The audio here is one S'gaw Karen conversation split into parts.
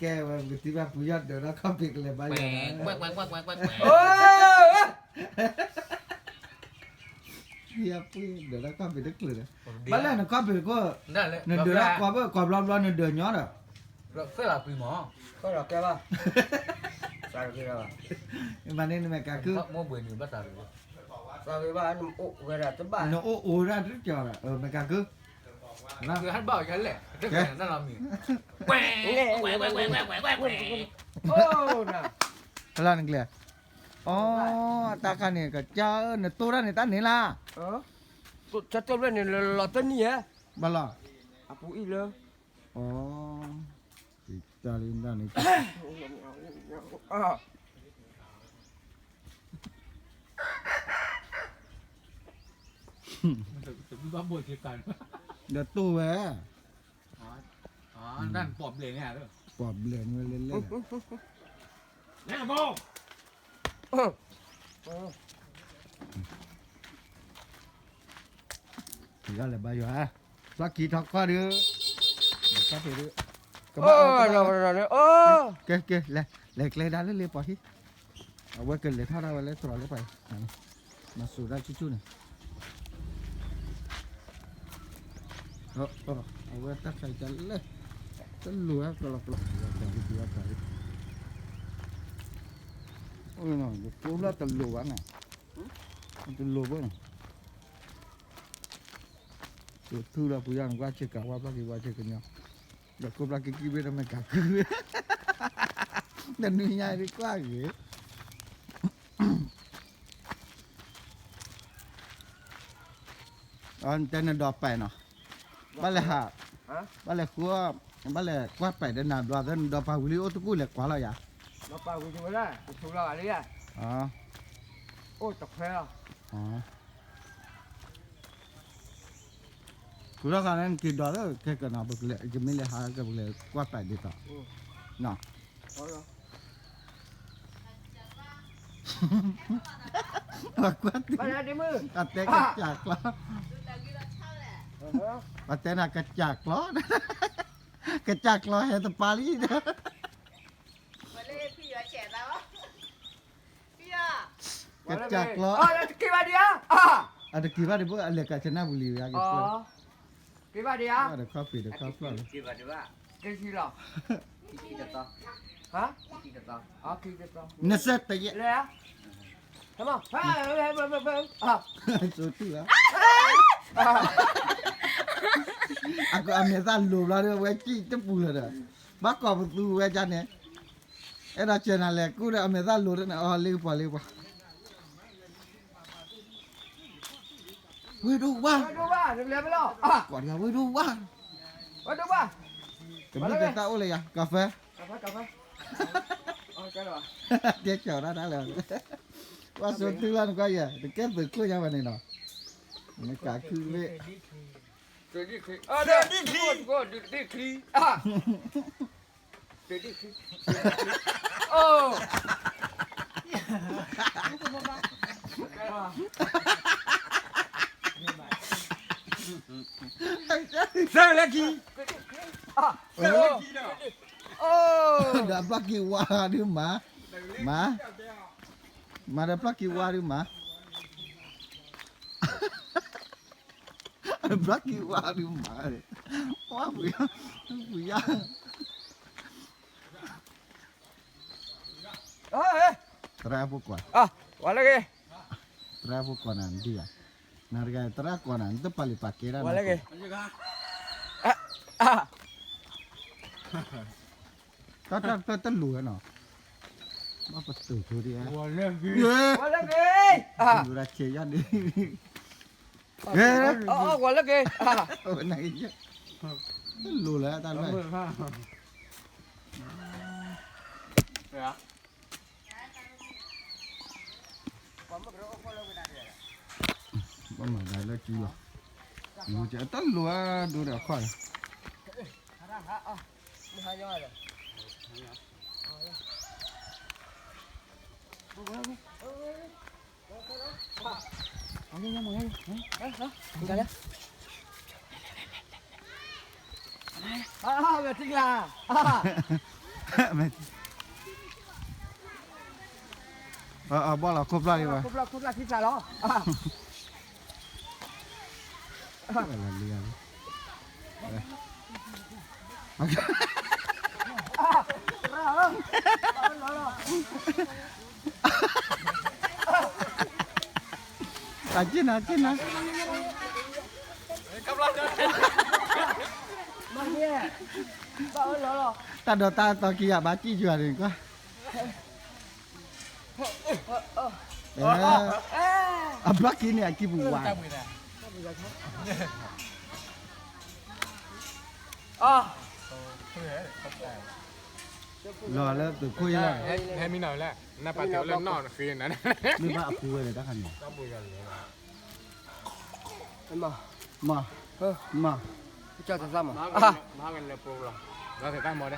ကဲဝဲ ပကထံၣ်ဘၣ်ပူယီၢ်ဒၢးထီၣ်ခီၣ်ဖံးကလဲၤဘါယွၤ, ပူယီၢ်ပူဒၢးထီၣ်ခီၣ်ဖံးတချုးဒီး, ဘၣ်လဲၣ်နခီၣ်ဖံးတခိၣ်, နဒၢးထီၣ်ကိးဘၣ်ကိးဘျီဘျီ နဒၢးညီဒီး, မၤန့ၢ်နမဲာ်ကးခု, နအိၣ်အိၣ်ဒၣ်တကီးဒီး မဲာ်ကးခု, ဖဲလၢနကျဲ, အတၢ်ခါန့ၣ် ကစၢ်ဧၢ နတိၢ်တၢ်န့ၣ်တၢ်န့ၣ်လၢ်, ဘၣ်လီၤ, အပူၤအံၤလၢ, တၢ်လၢတၢ်န့ၣ် ဒီးတိၢ်ဝဲ, ပီၣ်ဘျဲၣ်န့ၣ်ဝဲလဲၣ်လဲၣ်, ယလဲၤဘါယွၤ, သွၣ်ခံထီၣ်ခီၣ်ဒုး, ကဘၣ်, ကဲကဲ, လဲၤကျဲဒၣ်လၢလ့ပီၤဟံၣ်, အဝဲကလဲၤထီၣ်ဒၣ်ဝဲလၢတြီၤလၢပှၤ, မၤစူၤဒၣ်ဆူၣ်ဆူၣ်န့ၣ်, အဝဲတၢ်ခါအံၤတၢ်လဲၣ်, တလိၤဝဲကလီကလီ, ယကိးလၢတလိၤဘၣ်န့ၣ်, တလိၤဘၣ်န့ၣ်, ယထူလီၤပူၤယၤန့ၣ် ကွၢ်ဆ့ကၤဝါပျီၢ်က့ၤဝါဆ့ကညီ, ဒီးကိးပျီၢ်က့ၤကံၣ်ဘ့ၣ်ဒီးမဲာ်ကးခု, တနွံညါဒ်ကွၢ်ဂ့ၤ တဲနဒီးပဲာ်နီၤ, ဘၣ်လဲၤဟး, ဘၣ်လဲၤဃု, ဘၣ်လဲၤကွၢ်ပဲာ်ဒီးနၤဘျီသၢနဒီးပာ်ဝံၤလံအိၣ်တကူၣ်လဲၤကွၢ်လီၤယၤ, အိၣ်တခွဲလီၤ, ဃုထီၣ်ဃာ်န့ၣ်က့ၤဒီးလၢကဲကနီၤ ပကလဲၤ ယမ့ၢ်လဲၤဟးကပလဲၤကွၢ်ပဲာ်ဒ်သိး, ကွၢ်, အတဲကစၢ်ကျီ, အတဲနၤကစၢ်ကျီ, ကစၢ်ကျီဟဲတပာ်လံ, ကစၢ်ကျီ, အတက့ၤဘၣ်ဒံးဘၣ် အလဲၤကးဆနၣ်ပူၤလံဝဲ, က့ၤဘၣ်ဒံးဧါ, ဒီးခီၣ်ဖံးဒီးခီၣ်ဖျီၣ်လီၤ, က့ၤလီၤ, နစဲတယဲၢ်, ဆိတုၤဧါ, အက အမဲာ်သၣ်လိၤဘျီဒီး ဝဲကံၣ်တပူၤလၢၤဒီး, ဘၣ်ကိးပသူဝဲဒၣ်န့ၣ်, အဲၣ်ဒိးစၢၤနၤလဲၤကူၣ်ဒီး အမဲာ်သၣ်လိၤတန့ၣ် အီၤလ့ကပီၤလ့ကပီၤ ဝ့ၢ်ဒိၣ်ဝါ, ကိးဒံးဝ့ၢ်ဒိၣ်ဝါ, တမ့ၢ်တတၢ်အိၣ်လၢယၤ ကီၢ်ဖဲ, တဲကၠီၤဒၣ်တၢ်လၢ, ပှၤစိၤတုၤလီၤနကွၢ်ယဲ တကဲသုးခိၣ်ညါဘၣ်န့ၣ်နီၤ, နကးခုမ့ၢ်, ဒံၣ်ချံ, သၢလၢခံ, ဒီးဘျီက့ၤဝါဒုးမး, မး, မးဒီးဘျီက့ၤဝါဒုးမး, ဘျီက့ၤဝါဒုးမး, ဝါပူၤ, ပူၤယါ, သရၣ်ဖိကွၢ်, ဝါလၢဂ့ၤ, သရၣ်ဖိကွၢ်နၤဒံးဧါ, နတဂၤသရၣ်ကွၢ်နၤ နတပာ်လံာ်ပာ်ကဲဒၣ်, ဝါလၢဂ့ၤ, တၢ်တၢ်တၢ်တလိၤဝဲနီၤ, ဘၣ်ပတုာ်ဖိဒံးဧါ, ဝါလၢဂ့ၤ, ဝါလၢဂ့ၤ, ဝါလၢဂ့ၤ, တလိၤလၢတၢ်လၢ ဘၣ်မၤဒၣ်လၢကံလီၤ, တလိၤအဒိဒီးအခီၣ်လီၤ, မထံၣ်ကျါ, အဘီၣ်လီၤခိၣ်ဖျီၣ်လံဝဲ, ခိၣ်ဖျီၣ် ခိၣ်ဖျီၣ်ခံစးလီၤ. အက့ၢ်နၤ က့ၢ်နၤ, တၢ်ဒိးတၢ်သီခံဂၤဘၣ်ကံၣ်ယွၤန့ၣ်ကွၢ်, အဘျီက့ၤန့ၣ် အကံၢ်ပူၤဝါ, လီၤလၢသုးခိၣ်အံၤလီၤ, ဟဲမံနီၤလဲၣ်, နပာ်တ့ၢ်လၢနီၢ်နဃ့နၤ, မ့ၢ်ဘၣ်အပူၤဝဲဒီးတၢ်ခါန့ၣ်, မ့ၢ်, မ့ၢ်, မ့ၢ်,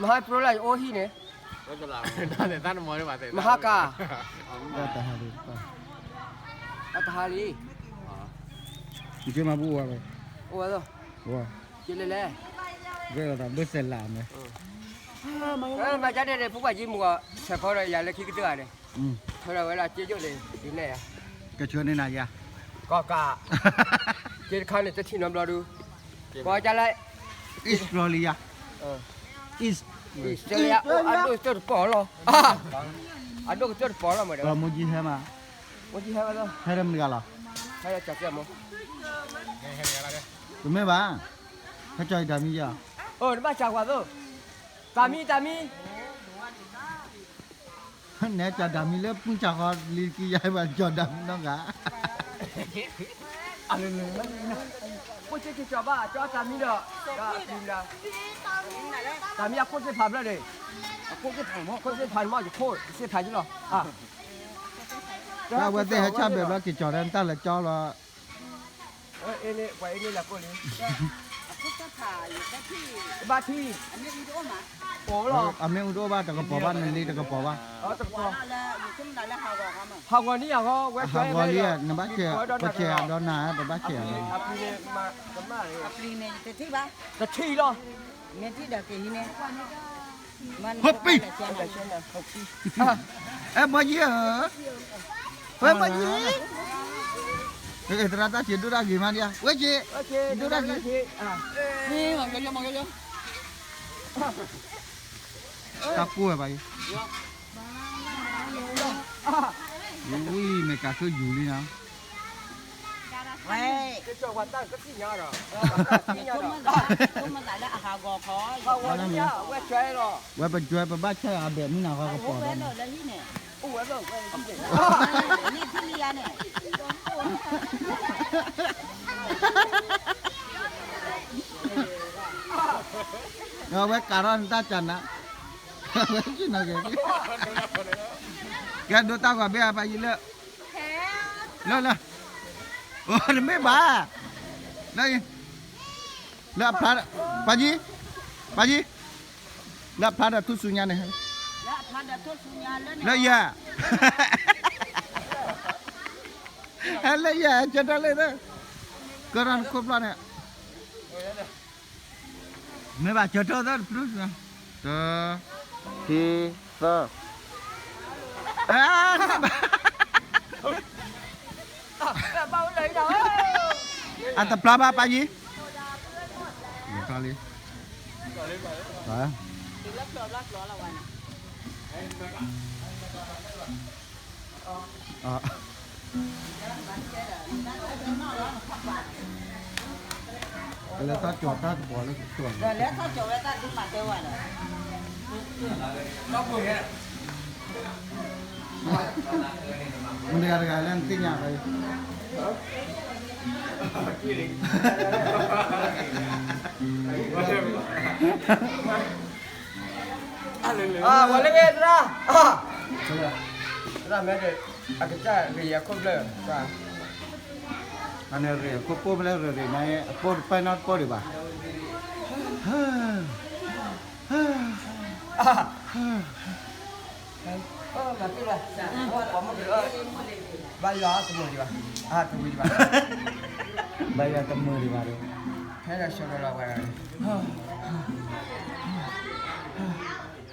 မဟါပရူလၢ အိၣ်ဟံၣ်န့ၣ်, မဟါကၤ, တၢ်တဟါလံ, တၢ်တဟါလံ, နက့မၤဘူၣ်ဝဲ, အိၣ်ဝဲ, က့လဲၤလဲၤ, ဘၣ်စဲးလးမ့ၢ်, မၤကဒဲးန့ၣ် ဖိပၢ်က့မူၤအီၤ ဆဲးဖီဒီးယၤလၢခံကတၢၢ်ဧါန့ၣ်, ထၢထီၣ်ဝဲဒၣ်က့ယိၣ်န့ၣ် ဒ်လဲၣ်ဧါ, ကဆှၢန့ၢ်နၤယၤ, ကီၢ်ကး, က့တခါန့ၣ် တထံၣ်နီတဘျီဒု, ကီၢ်ကးလၢ Australia, Australia အိၣ်အဒိၣ်ကတၢၢ်တပီၤလီၤ, အဒိၣ်ကတၢၢ်တပီၤလီၤမ့ၢ်ဒီး, မိၢ်ကံဟဲမး, မိၢ်ကံဟဲဝဲလီၤ, ဟဲဒီးမနုၤဂၤလီၤ, ဟဲဒီးကၠီၣ်စဲမိၢ်, တမ့ၢ်ဘၣ်, ဟဲကၠီၣ်အံၤတၢ်မံယၤ, အိၣ်တဘၣ်ကၠီၣ်ကွၢ်သိ, တၢ်မံ တၢ်မံ နဲကၠီၣ်ဒၣ်မံလၢပှၢ်ဆၣ်ဃီလံကံယၤ ဘၣ်ကၠီၣ်ဒၣ်မံနီတဂၤ, ဖိက့က့ၤကၠီၣ်ဘၣ် ကၠီတၢ်မံဒီး, တၢ်မံအခိၣ်သ့ၣ်ဖးဖျၢၣ်န့ၣ်, ခိၣ်သ့ၣ်ဖးန့ၣ်မ့ၢ်ယခိၣ်သ့ၣ်ဖးယလီၤ, တၢ်ဝဲသ့ၣ်ဟဲဆၣ်ဘဲးဘျီက့ၤကၠီၣ်ဒီးတၢ်လၢကၠီလီၤ ဘၣ်ထံ, အမ့ၣ်အူတအိၣ်ဘၣ်တကပီၤဘၣ် နလ့တကပီၤဘၣ်, ဟးဂီၤန့ၢ်ယၤဂီၤဝဲ, ဟးဂီၤလံဧါ နဘၣ်ဆဲး, ပဆဲးအဒိနၤ ပဘၣ်ဆဲးအဒိနၤ, တထံၣ်လီၤ, ဟဲပံ, အဲ မီယံဧၢ, ဝဲမီယံ, သရၣ်တၢ်ဆံးဒိၣ်တၢ်ဂ့ၤမးဒံး, ဝဲဆံး, ဒိၣ်တၢ်ဂ့ၤ, တၢ်ကိၢ်ဝဲဘၣ်အံၤ, ဝံၤမ့ၢ်ကးဆူယူၤလံနီၤ ဝဲပဒွဲပဘၣ်ဆဲးအဘဲးမုၢ်နၤဃီကပီၤဒီးန့ၣ်, ဝဲကးထီၣ်နတၢ်ကၢနၤ, ဝဲက့ၤနီၤက့ၤ, ကဲဒိးတၢ်ဂီၤဘ့ၣ်အပၢ်ယံၤလၢ, လၢလၢ, အိၣ်တမ့ၢ်ဘၣ်, လၢ, လၢအဖျါ, ပၢ်ယံၤ, ပၢ်ယံၤ, လၢအဖျါဒီးထူၣ်ဆူညါန့ၣ်, လၢယၤ, ဟဲလၢယၤ ကၢထီၣ်လၢ, ကၢထီၣ်နခိၣ်ဖျီၣ်န့ၣ်, မ့ၢ်ဘၣ်ကၢထီၣ်သၢတဖျၢၣ်, တ, ခံ, သၢ, အတဖျါဘၣ်ပၢ်ယံၤ, လံ, ကလဲၤထီၣ်ကၠီၤတၢ်ကပီၤလၢကကၠီၤ, မတၤတဂၤလၢနသ့ၣ်ညါဘၣ်အံၤ ပှၤလၢဂ့ၤသရၣ်, သရၣ်မဲဒီး, အကစၢ်ဂ့ၤအခိၣ်ဖျၢၣ်, အန့ၣ်ရ့ၣ်အခိၣ်ပိၢ်ဖဲလဲၣ်ရ့ၣ်ရ့ၣ်မး, အပိၢ်တပၢၢ်နီတပိၢ်ဒံးဘၣ်, ဘၣ်ယွၤတမုာ်ဒံးဘၣ်, တမုာ်ဒံးဘၣ်, ဘၣ်ယွၤတမုာ်ဒံးဘၣ်ဒီး, ဟဲဒီးဆှၢလီၤလီၤဝဲဒၣ်န့ၣ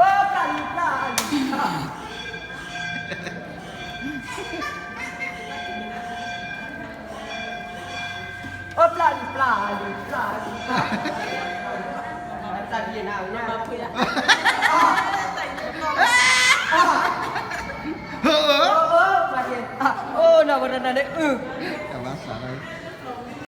အိၣ်ပျၢ်လံပျၢ်လံပျၢ် အိၣ်ပျၢ်လံ ပျၢ်လံ ပျၢ်လံ ပျၢ်လံ တၢ်ဒ်နၤ အိၣ် နဝတနၤန့ၣ် အဘၣ်စး